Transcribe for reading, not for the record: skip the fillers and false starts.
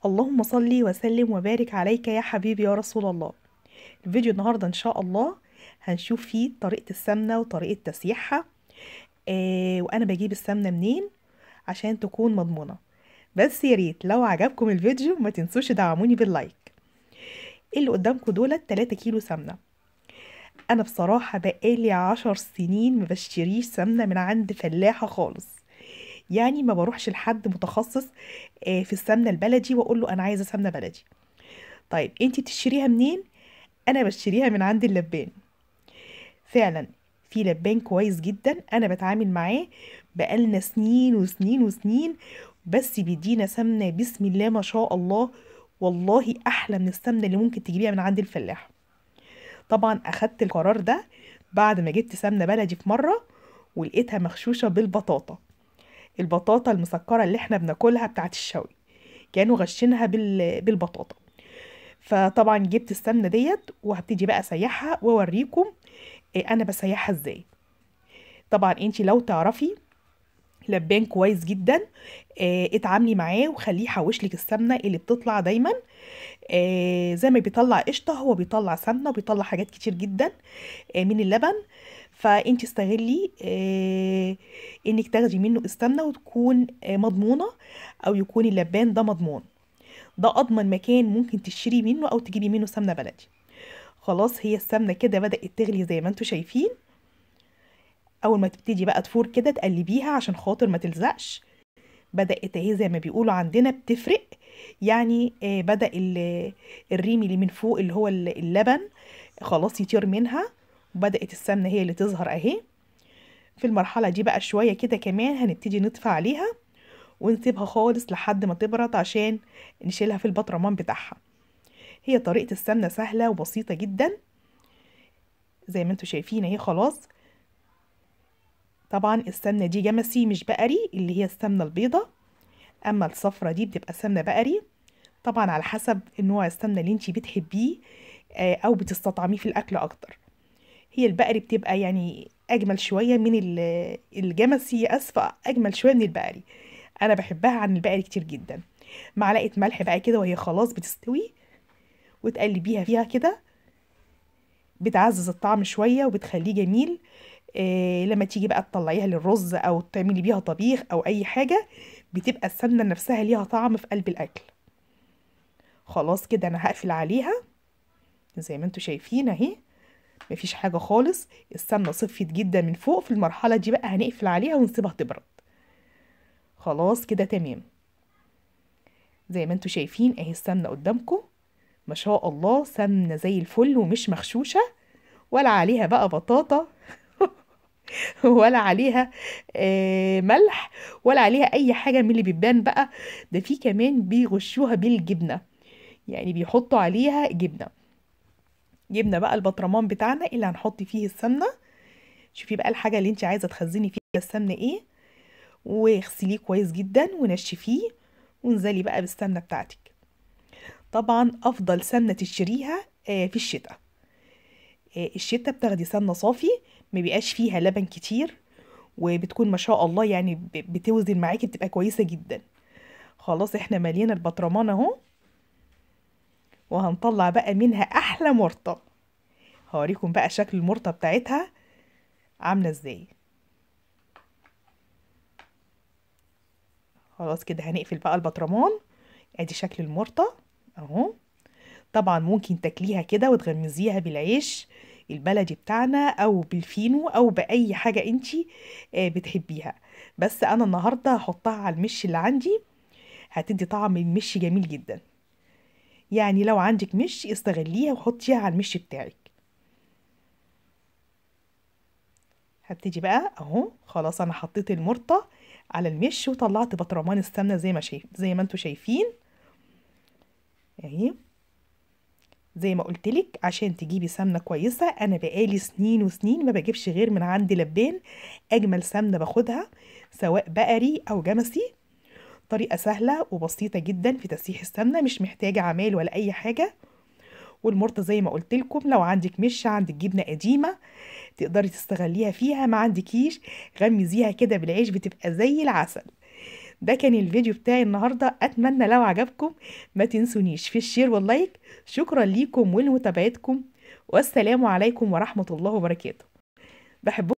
اللهم صل وسلم وبارك عليك يا حبيبي يا رسول الله. الفيديو النهاردة ان شاء الله هنشوف فيه طريقة السمنة وطريقة تسييحها، وانا بجيب السمنة منين عشان تكون مضمونة. بس يا ريت لو عجبكم الفيديو ما تنسوش تدعموني بال like. اللي قدامكم دولت 3 كيلو سمنة. انا بصراحة بقالي 10 سنين ما بشتريش سمنة من عند فلاحة خالص، يعني ما بروحش لحد متخصص في السمنة البلدي واقول له انا عايزة سمنة بلدي. طيب انتي بتشتريها منين؟ انا بشتريها من عند اللبان. فعلا في لبان كويس جدا انا بتعامل معاه بقالنا سنين وسنين وسنين، بس بيدينا سمنة بسم الله ما شاء الله، والله احلى من السمنة اللي ممكن تجيبيها من عند الفلاح. طبعا اخدت القرار ده بعد ما جبت سمنة بلدي في مرة ولقيتها مغشوشة بالبطاطا، البطاطا المسكرة اللي احنا بناكلها بتاعت الشوي، كانوا غشينها بالبطاطا. فطبعا جبت السمنة ديت وهبتدي بقى اسيحها واوريكم انا بسيحها ازاي. طبعا انتي لو تعرفي لبان كويس جدا اتعاملي معاه وخليه يحوش لك السمنة اللي بتطلع دايما. زي ما بيطلع قشطه هو بيطلع سمنه وبيطلع حاجات كتير جدا من اللبن. فانت استغلي انك تاخدي منه السمنة وتكون مضمونه، او يكون اللبان ده مضمون. ده اضمن مكان ممكن تشتري منه او تجيبي منه سمنه بلدي. خلاص هي السمنة كده بدات تغلي زي ما انتم شايفين. اول ما تبتدي بقى تفور كده تقلبيها عشان خاطر ما تلزقش. بدات اهي زي ما بيقولوا عندنا بتفرق، يعني بدأ الريم اللي من فوق اللي هو اللبن خلاص يطير منها، وبدأت السمنة هي اللي تظهر اهي. في المرحلة دي بقى شوية كده كمان هنبتدي نطفي عليها ونسيبها خالص لحد ما تبرد عشان نشيلها في البطرمان بتاعها. هي طريقة السمنة سهلة وبسيطة جدا زي ما انتم شايفين اهي. خلاص طبعا السمنة دي جمسي مش بقري، اللي هي السمنة البيضة، اما الصفرة دي بتبقى سمنة بقري. طبعا على حسب النوع السمنة اللي انتي بتحبيه او بتستطعميه في الاكل اكتر. هي البقري بتبقى يعني اجمل شوية من الجمسي، اسفة، اجمل شوية من البقري. انا بحبها عن البقري كتير جدا. معلقة ملح بقى كده وهي خلاص بتستوي، وتقلبيها فيها كده، بتعزز الطعم شوية وبتخليه جميل. لما تيجي بقى تطلعيها للرز او تعملي بيها طبيخ او اي حاجة، بتبقى السمنة نفسها ليها طعم في قلب الاكل. خلاص كده انا هقفل عليها زي ما انتم شايفين اهي، مفيش حاجة خالص، السمنة صفت جدا من فوق. في المرحلة دي بقى هنقفل عليها ونسيبها تبرد. خلاص كده تمام زي ما انتم شايفين اهي السمنة قدامكم ما شاء الله، سمنة زي الفل ومش مغشوشة ولا عليها بقى بطاطا ولا عليها ملح ولا عليها اي حاجة من اللي بتبان بقى. ده في كمان بيغشوها بالجبنة، يعني بيحطوا عليها جبنة. جبنة بقى البطرمان بتاعنا اللي هنحط فيه السمنة. شوفي بقى الحاجة اللي انت عايزة تخزني فيها السمنة ايه، واغسليه كويس جدا ونشفيه وانزلي بقى بالسمنة بتاعتك. طبعا افضل سمنة تشتريها في الشتاء. الشتاء بتاخدي سمنة صافي ما بيبقاش فيها لبن كتير، وبتكون ما شاء الله يعني بتوزن معاكي، بتبقى كويسة جدا. خلاص احنا ملينا البطرمان اهو، وهنطلع بقى منها احلى مرطة. هوريكم بقى شكل المرطة بتاعتها عاملة ازاي. خلاص كده هنقفل بقى البطرمان. ادي شكل المرطة اهو. طبعا ممكن تاكليها كده وتغمزيها بالعيش البلدي بتاعنا او بالفينو او باي حاجة انتي بتحبيها، بس انا النهارده هحطها على المش اللي عندي، هتدي طعم المش جميل جدا. يعني لو عندك مش استغليها وحطيها على المش بتاعك. هبتدي بقى اهو. خلاص انا حطيت المرطه على المش وطلعت بطرمان السمنة زي ما انتوا شايفين اهي. زي ما قلتلك عشان تجيبي سمنه كويسة، انا بقالي سنين وسنين ما بجيبش غير من عند لبان. اجمل سمنه باخدها سواء بقري او جمسي. طريقه سهلة وبسيطة جدا في تسيح السمنة، مش محتاجه عمال ولا اي حاجة. والمرطه زي ما قلتلكم لو عندك مش، عندك جبنه قديمة تقدري تستغليها فيها، ما عندكيش غمزيها كده بالعيش بتبقى زي العسل. ده كان الفيديو بتاعي النهاردة، اتمنى لو عجبكم ما تنسونيش في ال share وال like. شكرا ليكم ولمتابعتكم، والسلام عليكم ورحمة الله وبركاته. بحبكم.